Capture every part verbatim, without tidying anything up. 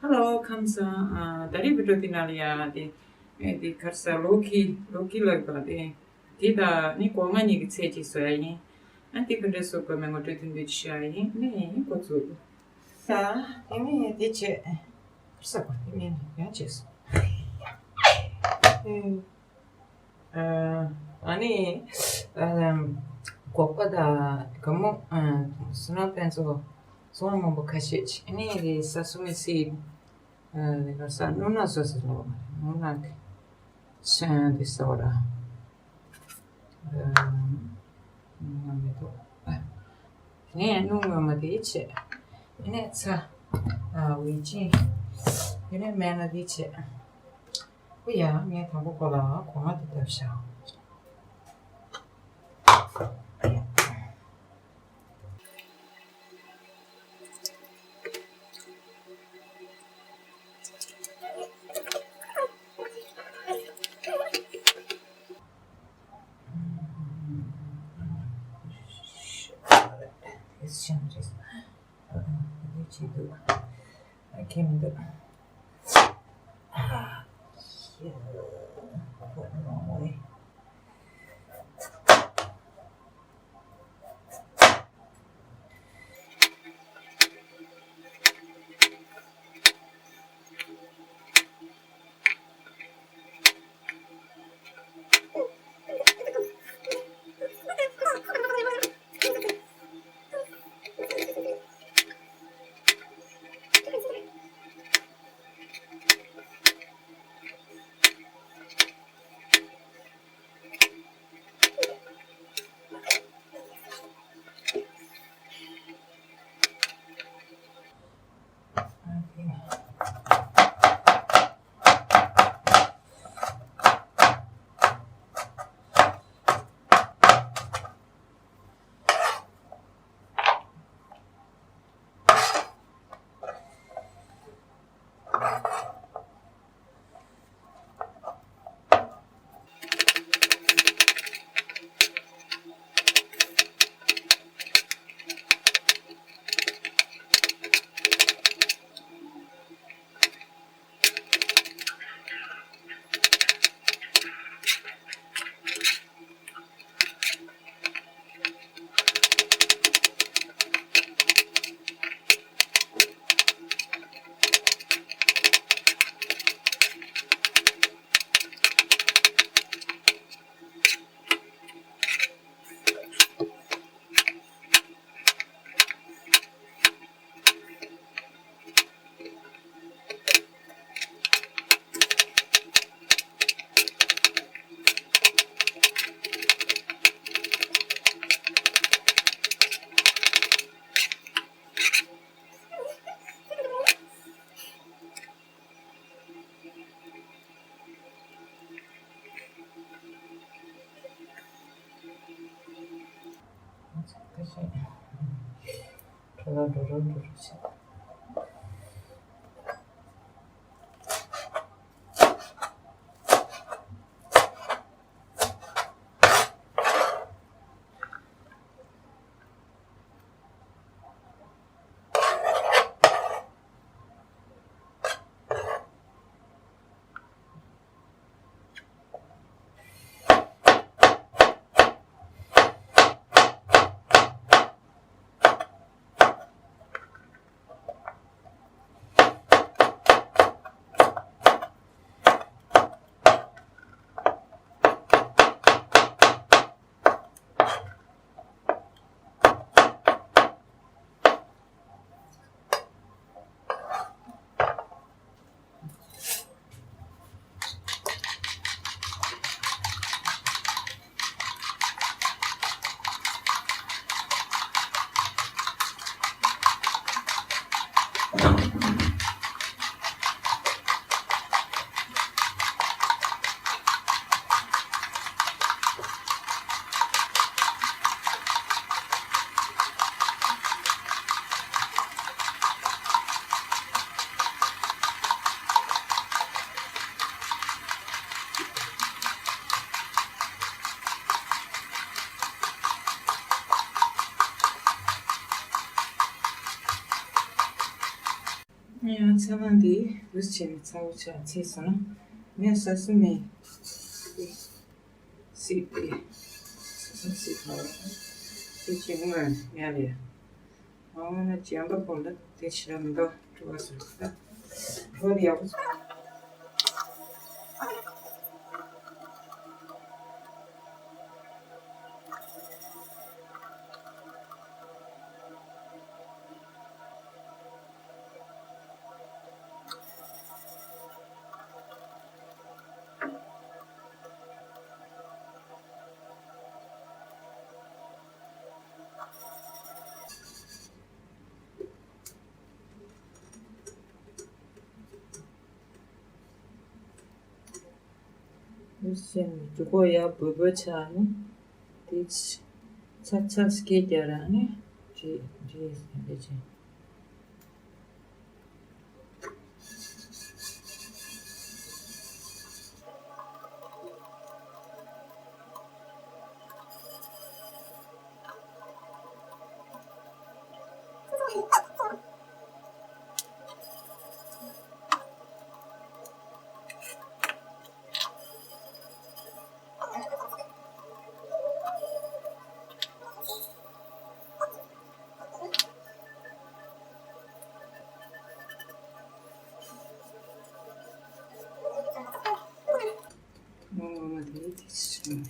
ཧེ་ལོ། ཁམས་བཟང་། ཨ། ད་རེས་བི་ཌི་ཡོ་དེ་ནང་ལ་ཡ་དེ། ཨེ། དེ་ག་རེ་ཟེར། ལོ་ཁི། ལོ་ཁི་ལབ་པ་དེ། དེ་དང་ནི་སྒོ་ང་གཉིས་ཀྱི་ཚད་གཅིག་བཟོ་ཡ་ཡིན། ཨ། དེ་ག་འདྲ་བཟོ་དགོས་མིན་ངོ་སྤྲོད་ཐུང་ཐུང་ཅིག་ཞུ་ཡ་ཡིན། ཨ་ནི་འགོ་འཛུགས། ད་དེ་ནས་དེ་བྱས། ག་རེ་ཟེར་དགོས། དེ་ནས་ཡང་བྱས་སོང་། ཨེ། ཨ། ཨ་ནི། ཨ། སྒོག་པ་དང་སྒ་སྨུག། ཨ། བསོད་ནམས་དཔལ་འཚོ། བཙོང་མང་པོ་ཁ་ཤས་ཅིག་ཨ་ནི་རེ་ས་སུ་མི་སི། ཨ། རེ་ག་ས་སྣུམ་ནག་བཟོ་ཟེར་ལོ། སྣུམ་ནག་གི་ཤན་དེ་ཟེར་བ་ར། ཨ། སྣུམ་ནག་མེ་ཏོག་ཨ། དེ་ནས་སྣུམ་ངོ་མ་དེ་བྱས། དེ་ནས་ཚྭ། ཨ། ཝེ་ཅིན། དེ་ནས་སྨན་སྣ་དེ་བྱས། ཨོ་ཡ། ངས་དང་པོ་ཁོ་ལ་སྒོ་ང་དེ་བཏབ་བཞག It's changes. ཨ། འདི་བྱེད་འདུག་ཨ། ཁྱེད་མི་འདུག་ཨ། ཡ། ཁོ་ནོ་ཝེ། ཚ་བ་འདི་འུ་ཚོ་བྱས་ནས་ཚ་བོ་ཆགས་ཚེས་སོང་ན་ངས་ས་སུ་མེད། སྲིད་པའི་སྲིད་པའི་སྲིད་ཀྱི་དངོས་ཉར་ལས། ཨ་ན་ཅི་ཡང་པ་པོ་ལ་དེ་ཕྱི་ལ་མི་འདུག་སྤྲོ་བ་སོང་ད། ཁོ་ཡག་པོ། ཡུལ་སེམས་ཀྱི་འཇུག་སྒོ་ཡག་འབོལ་པོ་ཆགས་ནས་དེ་ཚག་ཚག་སྐད་རྒྱག་རང་ནས་བྲིས་བྲིས་ཟིན་པའི་ཆེན། ངོ་མ་དེ་དེ་ཞིག་མེད།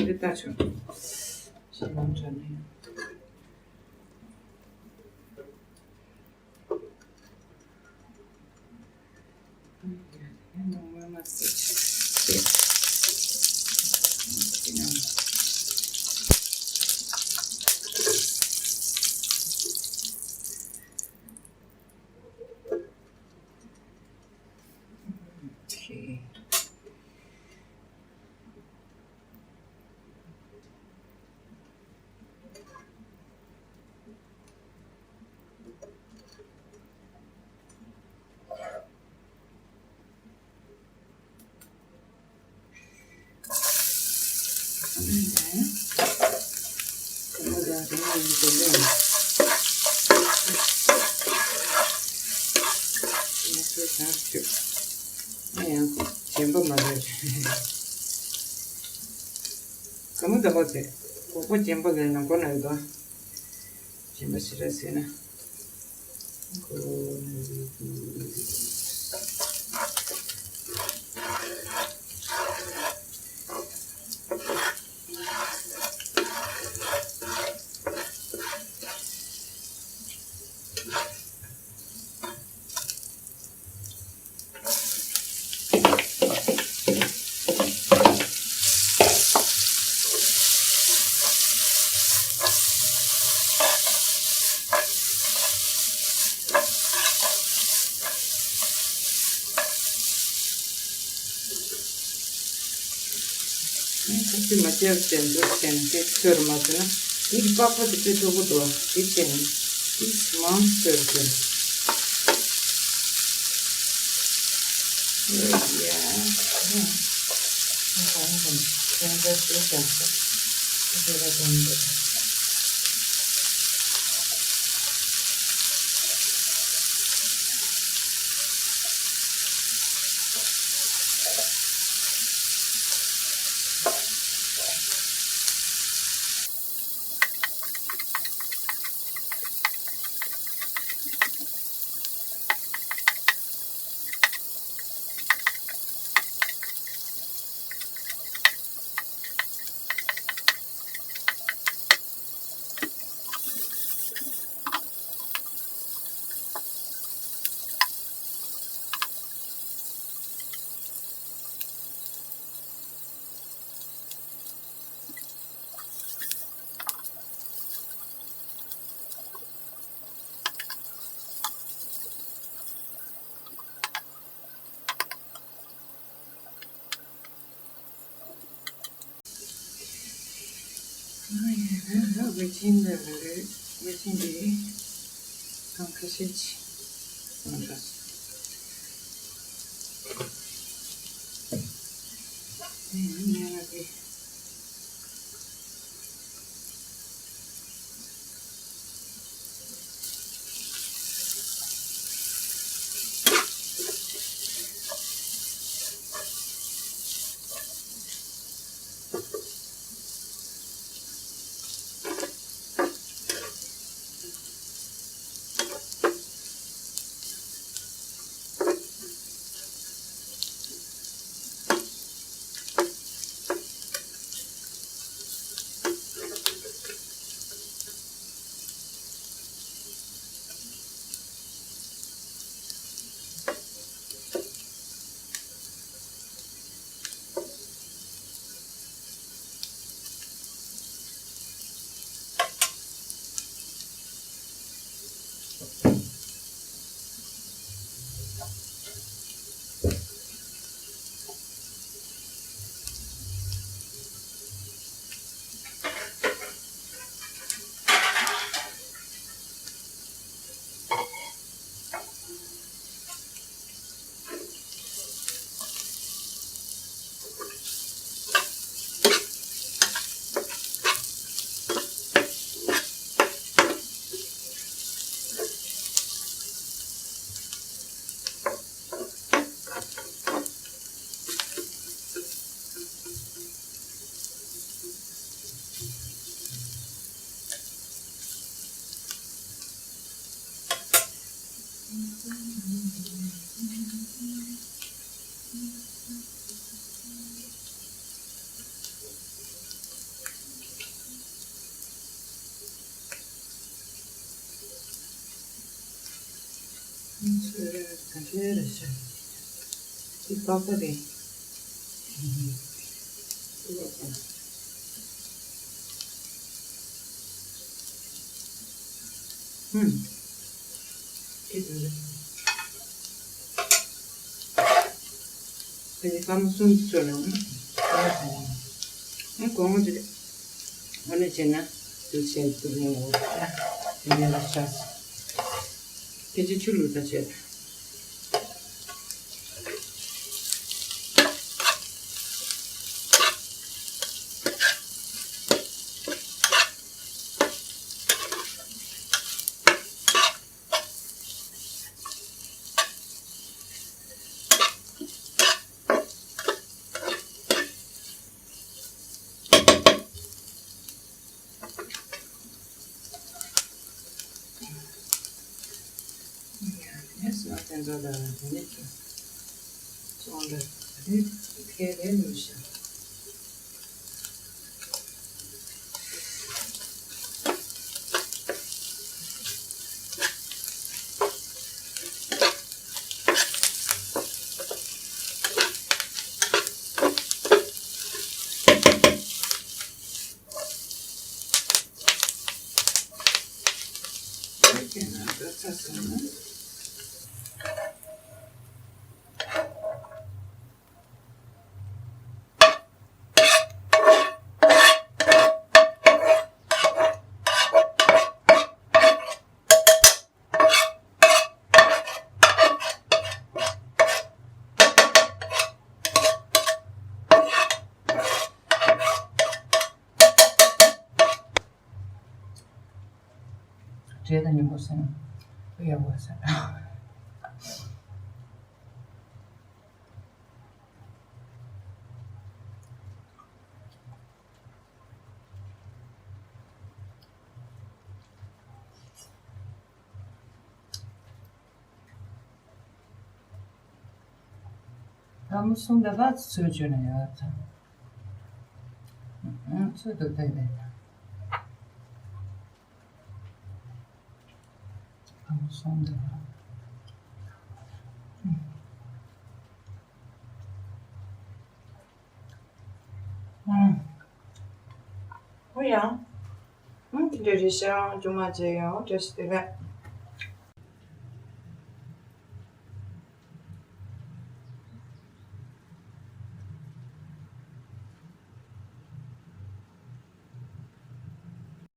འདི་ལྟ་ཆོག་ཞེས་ལམ་དྲ་ནས། དེ་ནས་ཡིན་དེ་ནས་ང་ཚོའི་ད་ཁྱོད་ང་ཡང་རྗེན་པ་མ་རེད། ག་མོ་ད་པ་དེ་གོག་པ་རྗེན་པ་ལས་ན་གོ་ན་ཡོད་དོ། རྗེན་པ་ཞེ་དྲག་ཟེར་ན། ཁ་ཆུ་མ་བརྒྱབ་བྱས་འདུག་བྱས་ནས་དེ་ཚོས་མ་ཟིན་ན་ཡིག་པགས་པ་དེ་དཔེ་མཐོ་པོ་འདུག་དེ་བྱས་ནས་ཡིག་མང་ཚོས་དགོས། ཝེ་ཆིན་ལ་ལ་རེད། ཝེ་ཆིན་འདི་གང་ཁ་ཤས་ཅིག་གང་འདྲ་སོང་། ཨེ་ཡང་ཉལ་ལ་གི། ཚོས་ག་འདྲ་རེད་ཤག་འདི་པགས་པ་རེད། ཧུམ། ཨེ་འདི་འདྲ། དེ་ནི་སྐར་མ་གསུམ་ཙམ་ནང་ཨ་ནི་སྒོར་མོ་དེ་ཨ་ནི་བྱས་ན་དུ་བྱས་དུ་ནས་འོ་ད་དེ་ནས་ལ་ཤ་སྐད་ཆ་ཆུ་ལུད་ད་བྱས། དེ་ཚོ་ལ་དེ་ནས་ཀྱི་ཚོང་ལ་དེ་ཁས་ལེན་ནུས་ཤག་འབྲས་དང་མཉམ་པོ་ཟེར་ན་ཡག་པོ་ཟེར། ལྷ་མོ་གསུམ་དེ་ག་ཚོད་བཅོས་ན་ཡག་ཐང་། ཚོད་དུ་བལྟས་ཏེ། ལྷ་མོ་གསུམ་དེ་ག་ཨང་། ཨུ་ཡ། ཨུ་དེ་འདྲ་རེད་ཤག་རྒྱུ་མ་བརྗེད་ཡོང་བཀྲ་ཤིས་བདེ་ལེགས།